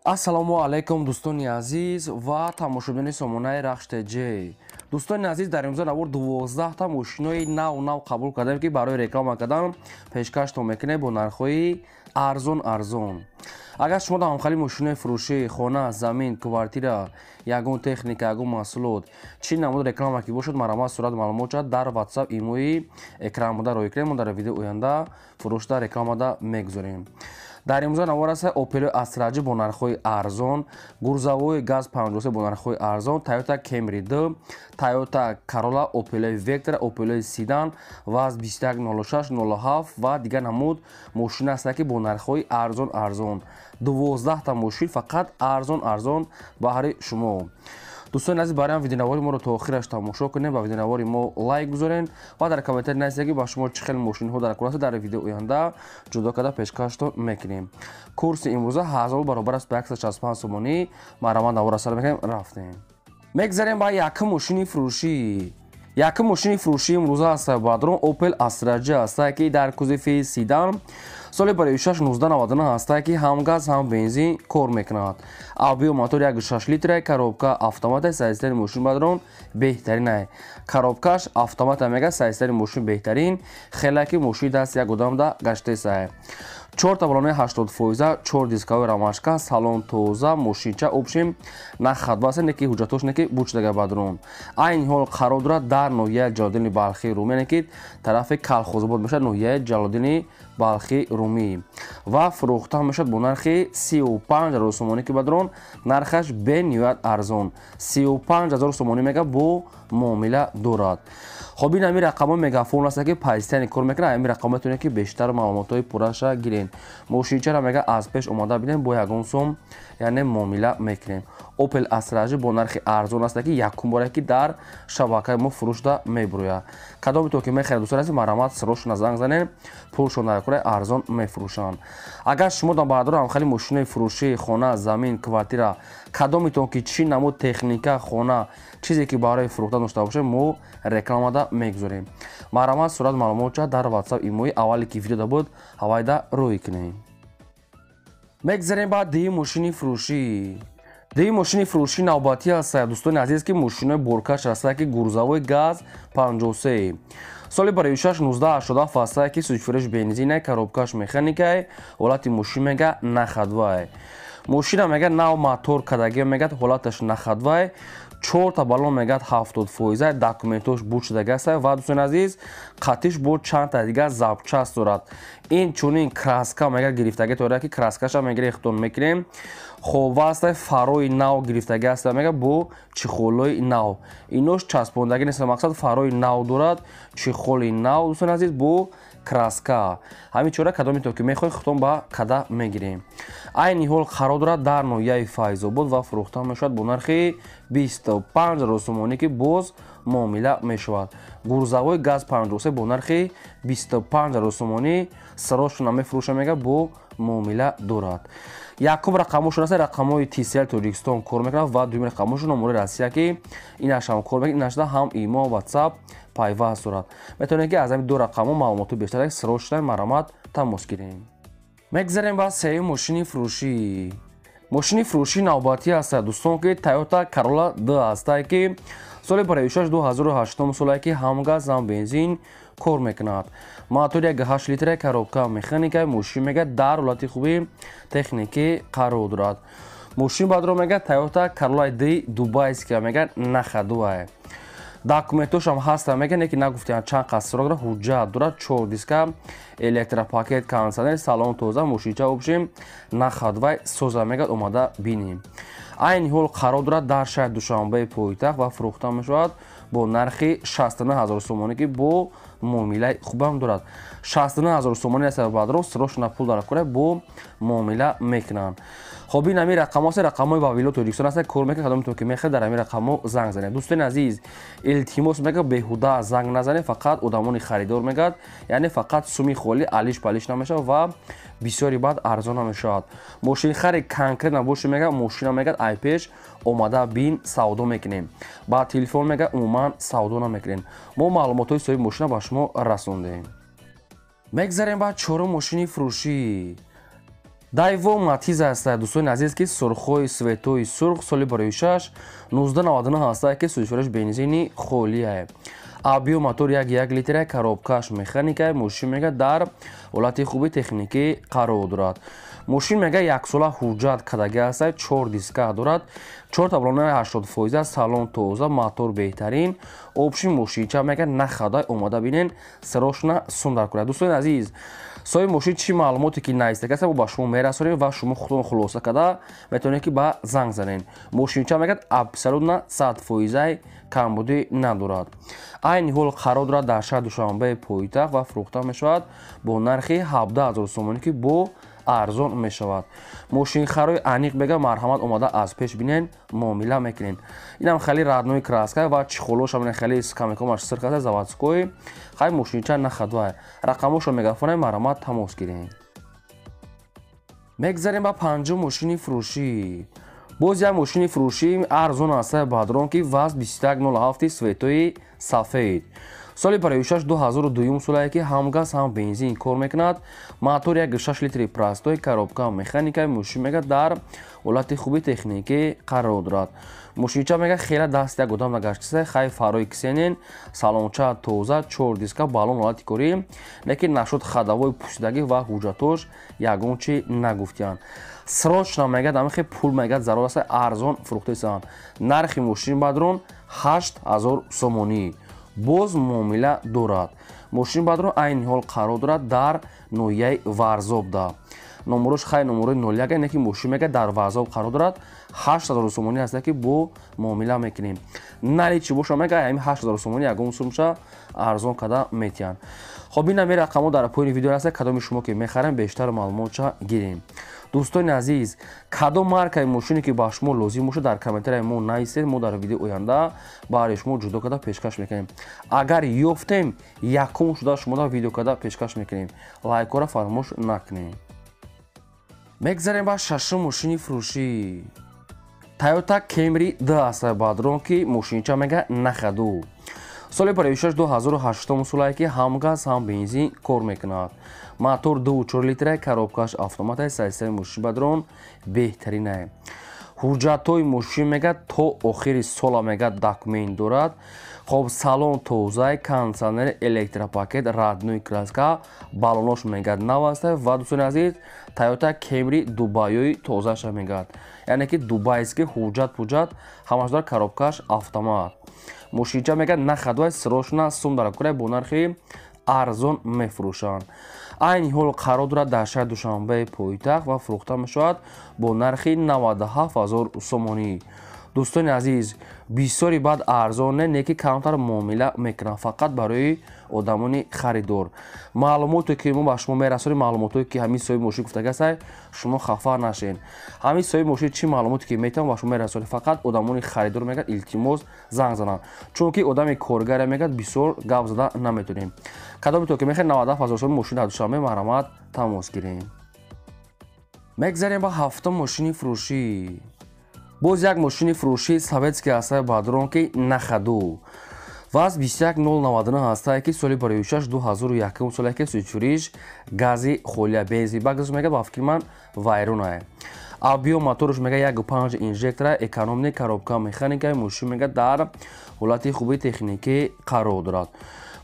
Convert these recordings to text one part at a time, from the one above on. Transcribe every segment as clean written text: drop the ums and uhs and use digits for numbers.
Ассалому алайкум, дӯстони азиз ва тамошобинони сомонаи Рахш ТЖ. Дӯстони азиз, дар имрӯза навор 12та мошинои нав нав қабул кардем, ки барои реклама кардан пешкаштон мекунем бо нархҳои арзон арзон. Агар шумо дар ҳамхали мошинои фурӯшӣ, хона, замин, квартира, ягон техника, ягон маҳсулот, чӣ намуд реклама ки бошад, марҳамат, сурат, маълумот шавад, дар WhatsApp, имои экран буда роҳӣ кунем. Мо дар видео оянда фурӯшда рекламада мегузорем. Дар имрӯза навор аст Opel Astra G бо нархҳои арзон, грузовой ГАЗ 53 бо нархҳои арзон, Toyota Camry 2, Toyota Corolla, Opel Vectra, Opel Sedan, ВАЗ 2106 07 ва дигар намуд мошина аст, ки бо нархҳои арзон арзон. 12та мошин фақат арзон арзон баҳри шумо. Дӯстони азиз, барои видеонавори моро то охираш тамошо кунед, ба видеонавори мо лайк гузорен ва дар комментарий нависед, ки ба шумо чӣ хел мошинҳо дар кор аст, дар видео оянда ҷудо карда пешкаштон мекунем. Курси имрӯза 1000 баробар аст ба 165 сомонӣ. Марҳамат, навора сар мекунем, рафтем. Мегзарем ба якум мошини фурӯшӣ. Якум мошини фурӯшӣ имрӯза аст бадрон Opel Astra G аст, ки дар кузови седан, соли барои 1999 ҳаста, ки ҳам газ, ҳам бензин кор мекунад. Объём мотор 1,6 литра, коробка автомата, состояние мошин бадрон беҳтарин. Коробкаш автомата мега, состояние мошин беҳтарин, хеле ки мошин даст як одамда гаштесай. Чорта балонаи 80%, чор дисковой ромашка, салон тоза, мошинча общем на хатбаса, не ки ҳуҷҷатош не ки бучдага бадрон. Айни ҳол қарор дорад дар ноҳияи Ҷалолиддини Балхии Румӣ, яъне ки тарафи Калхозобод мешавад, ноҳияи Ҷалолиддини Балхии Румӣ, ва фурӯхта мешавад бо нархи 35 000 сомонӣ, ки бадрон нархаш бениҳоят арзон, 35 000 сомонӣ мега, бо муомила дорад. Хоб, ин ҳамин рақамҳо Мегафон аст, ки постоянно кор мекунад. Ҳамин рақам метавонед, ки бештар маълумотҳои пурраша гирен. Мошинчаро мега аз пеш омода бинем, бо ягон сум, яъне муомила мекунем. Opel Astra G бо нархи арзон аст, ки якум боре ки дар шабакаи мо фурӯшда мебурӯяд. Кадоме то ки мехаред, дӯстон азиз, марҳамат, сирошона занг занед, пулшон дар кораи арзон мефурӯшанд. Агар шумо дар баҳадур ҳамхали мошинои фурӯшӣ, хона, замин, квартира, кадометон ки чӣ намуд техника, хона, чизе ки барои фурӯхта дошта бошед, мо рекламада мегузорем. Марҳамат, сурат, маълумотча дар WhatsApp, имои аввале ки видеода буд, ҳавайда рӯй кунем. Мегзарем ба дуюм мошини фурӯшӣ. Дуюм мошини фурӯшӣ навбатӣ аст, дӯстони азиз, ки мошинои боркаш аст, ки грузовой ГАЗ 53, соли барои 1987 аст, ки сӯзишфурӯш бензинай, коробкаш механикай, ҳолати мошин мега на ходовой. Мошина мега нав мотор кардагӣ, мегад ҳолаташ на ходовой, чорта баллон мегад 70%, документош буд шудагӣ аст ва, дӯстони азиз, қатиш бо чандта дигар запчасть дорад. Ин чунин краска мега гирифтагӣ дорад, ки краскаша мегирехтон мекунем. Хоб, васта фарои нав гирифтагӣ аст, мега бо чехолои нав, инош часпондагӣ нест, мақсад фарои нав дорад, чехоли нав, дӯстони азиз, бо краска. Ҳамин чора кадоме то ки мехоҳед, худтон ба када мегирем. Айни ҳол қарор дорад дар ноҳияи Файзобод ва фурӯхта мешавад бо нархи 25 000 сомонӣ, ки боз муомила мешавад. Грузовой ГАЗ 53 бо нархи 25 000 сомонӣ сирошона мефурӯша, мега бо муомила дорад. Якум рақамошон аст, рақамҳои Тисел Тоҷикистон кор мекунад ва дуюм рақамошон номори Россия, ки инашам кор мекунад, инашда ҳам имо, WhatsApp пайваст дорад. Метавонед, ки аз ҳамин ду рақамҳо маълумоти бештар сирошона марҳамат тамос гирем. Мегзарем ба сеюм мошини фурӯшӣ. Мошини фурӯшӣ навбатӣ аст, дӯстон, ки Toyota Corolla 2 аст, ки соли барои 2008 соле, ки ҳам газ, ҳам бензин кор мекунад, мотори 1,8 литра, коробка механика. Мошин мега дар ҳолати хуби техникӣ қарор дорад. Мошин баъдро мега Toyota Corolla D дубайская, мега на ходовая, документошам ҳаста, мега не ки нагуфтиям чанд қад срок дорад, ҳуҷҷат дорад, чор диска, электропакет, кондиционер, салон тоза, мошинча общем на ходовой соза, мега омада бинем. Айни ҳол қарор дорад дар шаҳри Душанбеи пойтахт ва фурӯхта мешавад бо нархи 69 000 сомонӣ, ки бо муомилаи хубам дорад. 69 000 сомонӣ аст, баъдро сирошона пул дар кора бо муомила мекунанд. Хоб, ин ҳамин рақамҳо аст, рақамҳои Вавило Тоҷикистон аст, кор мекунад. Кадоме ки мехоҳед, дар ҳамин рақамҳо занг занед. Дӯстони азиз, илтимос, мега беҳуда занг назанед, фақат одамони харидор мегӯяд, яъне фақат суми холӣ алиш палиш намешавад ва бисёри баъд арзон намешавад. Мошинхари конкретно боши, мега мошина мегӯяд ай пеш омада бин, савдо мекунем, ба телефон мега умуман савдо намекунем. Мо маълумотҳои соҳиби мошина ба шумо расондем. Мегзарем ба чорум мошини фурӯшӣ. Дайво Матиз аст, дӯстони азиз, ки сурхҳои светои сурх, соли 2006, 1999 ҳаста, ки сӯзишвориш бензини холия. Объём мотор 1,1 литра, коробкаш механика. Мошин мега дар ҳолати хуби техникӣ қарор дорад. Мошин мега яксола ҳуҷҷат кардагӣ аст, 4 диска дорад, 4 таблонаи 80%, салон тоза, мотор беҳтарин. Общий мошинча мега нахадай, омада бинен, срочно сум дар кунад. Дӯстони азиз, соҳиби мошин чӣ маълумоте ки наистагааст, мо ба шумо мерасонем ва шумо худтон хулоса карда метавонед, ки ба занг занед. Мошинча мегӯяд абсолютно 100%-аи, камбудӣ надорад. Айни ҳол қарор дорад дар шаҳри Душанбеи пойтахт ва фурӯхта мешавад бо нархи 17 000 сомонӣ, ки бо арзон мешавад. Мошинхарои аниқ мега, марҳамат, омада аз пеш бинен, муомила мекунен. Инам хеле родной краска ва чехолошам хеле камекомаш сирх аст, заводской. Хай, мошинча нахадвай. Рақамошо мегафонай, марҳамат, тамос гирен. Мегзарем ба панҷум мошини фурӯшӣ. Боз як мошини фурӯшӣ арзон аст, бадрон, ки ВАЗ 2107 светои сафед, соли 56, 2002 солае, ки ҳам газ, ҳам бензин кор мекунад. Мотор 1,6 литри простой, коробка механика. Мошин мега дар ҳолати хуби техникӣ қарор дорад. Мошинча мега хела даст як одам нагаштиса. Хай, фарои ксенен, салонча тоза, чор диска, балон ҳолати корӣ, лекин нашуд ходовой пӯсидагӣ ва ҳуҷҷатош ягон чи нагуфтиянд. Срочно мегӯяд, ҳамихе пул мегӯяд зарур аст, арзон фурӯхтаистанд. Нархи мошин бадрон 8000 сомонӣ, боз муомила дорад. Мошин бадрон айни ҳол қарор дорад дар ноҳияи Варзобда. Номерош хай номерои 01, ине ки мошин мегӯяд дар Варзоб қарор дорад. 8000 сомонӣ аст, ки бо муомила мекунем. Наличный боша, мега ҳамин 8000 сомонӣ ягон сумша арзон карда метиҳанд. Хоб, ин ҳамин рақамҳо дар поёни видео аст. Кадоми шумо ки мехарем, бештар маълумотша гирем. Дӯстони азиз, кадом маркаи мошине ки ба шумо лозим бошад, дар комментарияи мо нависед, мо дар видеои оянда баҳри шумо ҷудо карда пешкаш мекунем. Агар ёфтем, якум шуда шумо видео карда пешкаш мекунем. Лайкҳоро фаромӯш накунем. Мегзарем ба шашум мошини фурӯшӣ. Тойота Кемри д аст, бадрон, ки мошинча мега нахаду, соли 56, 2008 солае, ки ҳам газ, ҳам бензин кор мекунад. Мотор 2,4 литра, коробкаш автомата. Сайсаи мошин бадрон беҳтаринае. Ҳуҷҷатҳои мошин мега то охири сола мега документ дорад. Хоб, салон тозаи, кондиционер, электропакет, родной краска, балонош мегӯяд нав аст. Ва, дӯстони азиз, Тойота Кемри дубайои тозаша мегӯяд, яъне ки дубайский, ҳуҷҷат пуҷҷат ҳамаш дорад, коробкаш автомат. Мошинча мегӯяд нахадвай, срочно сум дар бо нархи арзон мефурӯшанд. Айни ҳол қарор дорад дар шаҳри Душанбеи пойтахт ва фурӯхта мешавад бо нархи 97 000 сомонӣ. Дӯстони азиз, бисёри баъд арзон не, ки камтар муомила мекунанд, фақат барои одамони харидор. Маълумоте ки мо ба шумо мерасонем, маълумотое ки ҳамин соҳиби мошин гуфтагасай, шумо хафа нашен. Ҳамин соҳиби мошин чӣ маълумоте ки метавон, ба шумо мерасонем. Фақат одамони харидор мегӯяд, илтимос, занг зананд, чунки одами коргаре мегӯяд бисёр гап зада наметонем. Кадоме то ки мехоҳед 97 000 сомон мошин дар Душанбе, марҳамат, тамос гирем. Мегзарем ба ҳафтум мошини фурӯшӣ. Боз як мошини фурӯшии советский ҳастаи, бадрон, ки нахаду ВАЗ 21099 ҳастае, ки соли 56, 2001 соле, ки сӯзишвориш гази холия, бензин бакаш мега ба фикри ман вайронае. Объём моторш мега 1,5 инжектора, экономный, коробка механика. Мошин мега дар ҳолати хуби техникӣ қарор дорад.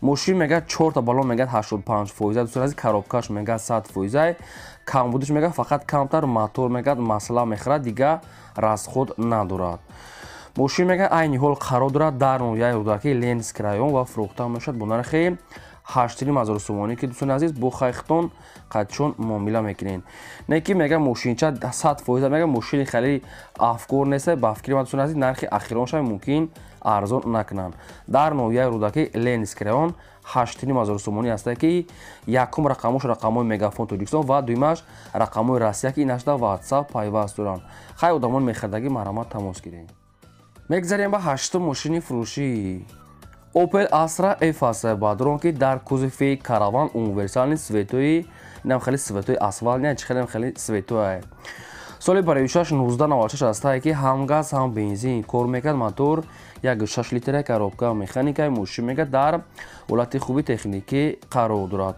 Мошин мега чорта балон мега 85%, дӯстони азиз, коробкаш мега 100%. Камбудиш мега фақат камтар мотор мега масъала мехӯрад, дига расход надорад. Мошин мега айни ҳол қарор дорад дар ноҳияи Рӯдакӣ, Ленинский район, ва фурӯхта мешавад бо нархи 8,5 ҳазор сомонӣ, ки, дӯстони азиз, бо хайхтон қадчон муомила мекунед. Не ки мега мошинча 100% мега мошини хеле афкор нест. Ба фикри ман, дӯстони азиз, нархи ахиронша мумкин арзон накунанд. Дар ноҳияи Рӯдакӣ, Ленинский район, 8,5 ҳазор сомонӣ ҳастае, ки якум рақамош рақамҳои Мегафон Тоҷикистон ва дуюмаш рақамҳои Россия, ки инашда Ватсап пайваст доранд. Хай, одамон мехардагӣ, марҳамат, тамос гиред. Мегзарем ба ҳаштум мошини фурӯшӣ. Opel Astra F аст, бадрон, ки дар кузови караван, универсальный, цветои, инам хеле цветои асфалт не, чи хеле хеле цветое. Соли 56, 1996 ҳастае, ки ҳам газ, ҳам бензин кор мекард. Мотор 1,6 литра, коробка механика. Мошин мега дар ҳолати хуби техникӣ қарор дорад.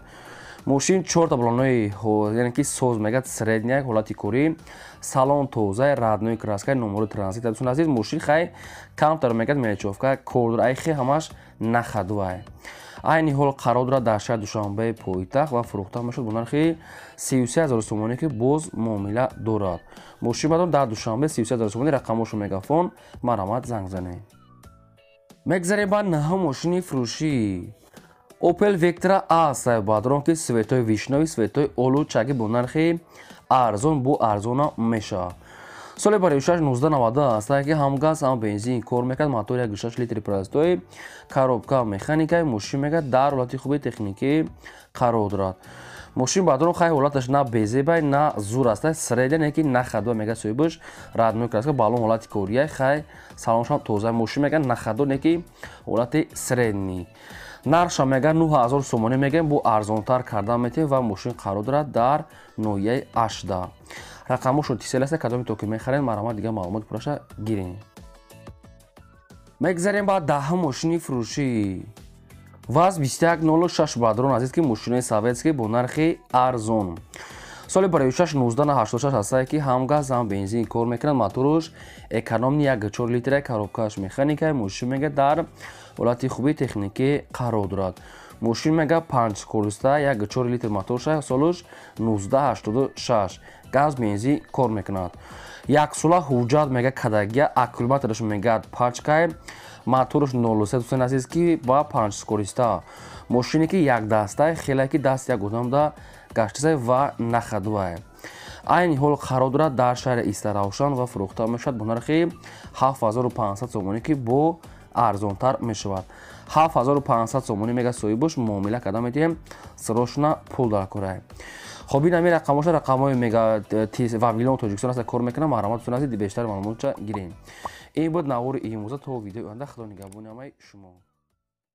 Мошин чорта балонои, яъне ки соз мегӯяд, средняя ҳолати корӣ, салон тоза, родной краска, номеро транзит. Дӯстони азиз, мошин хай камтар мегӯяд, мелочёвка кор дорад, ай хе ҳамаш нахадувай. Айни ҳол қарор дорад дар шаҳри Душанбе, пойтахт, ва фурӯхта мешуд бо нархи 33 000 сомонӣ, ки боз муомила дорад. Мошин бадон дар Душанбе 33 000 сомонӣ, рақамошо Мегафон, марҳамат, занг занед. Мегзарем ба наҳум мошини фурӯшӣ. Opel Vectra A сайбадрон, ки цветои вишнёвый, цветои олучаги, бо нархи арзон, бо арзона мешавад. Соли барои 1990 аст, ки ҳам газ, ҳам бензин кор мекард, мотор 1,6 литри простой, коробка механикаи. Мошин мегӯяд, дар ҳолати хуби техникӣ қарор дорад. Мошин бадрон хай ҳолаташ на безебай, на зур аст, средняя, не ки на ходовой мегӯяд соҳибаш, родной краска, балон ҳолати кория, хай салоншам тоза. Мошин мегӯяд, на ходовой, не ки ҳолати средний. Нархша мегӯяд, 9000 сомонӣ мегӯем, бо арзонтар кардан метавем, ва мошин қарор дорад дар ноҳияи Ашда. Рақамошон Тисел аст, кадоме то ки мехаред, марҳамат, дигар маълумоти пурраша гирем. Мегзарем ба даҳум мошини фурӯшӣ. ВАЗ 2106, бадрон азиз, ки мошинои советский бо нархи арзон. Соли барои 1986 ҳастае, ки ҳам газ, ҳам бензин кор мекунад, моторуш экономный, 1,4 литра, коробкааш механика. Мошин мега, дар ҳолати хуби техникӣ қарор дорад. Мошин мега, панҷ скороста, 1,4 литр моторша, солуш 1986, газ, бензин кор мекунад. Яксола ҳуҷҷат мега кадагия, аккумулятораш мегӯяд пачкай, моторш 03, дӯстони азиз, ки ба панҷ скороста. Мошине ки якдастай, хеле ки даст як одамда гаштасай ва на ходовай. Айни ҳол қарор дорад дар шаҳри Истаравшан ва фурӯхта мешавад бо нархи 7500 сомонӣ, ки бо арзонтар мешавад. 7500 сомонӣ мега соҳибош, муомила карда метиҳем, срочно пул дар корай. Хоб, ин ҳамин рақамоша, рақамҳои мега Вавилон Тоҷикистон аст, кор мекунам. Марҳамат, дӯстони азиз, бештар маълумотша гирем. Ин буд навори имрӯза. То видеои оянда, Худо нигаҳбони ҳамаи шумо.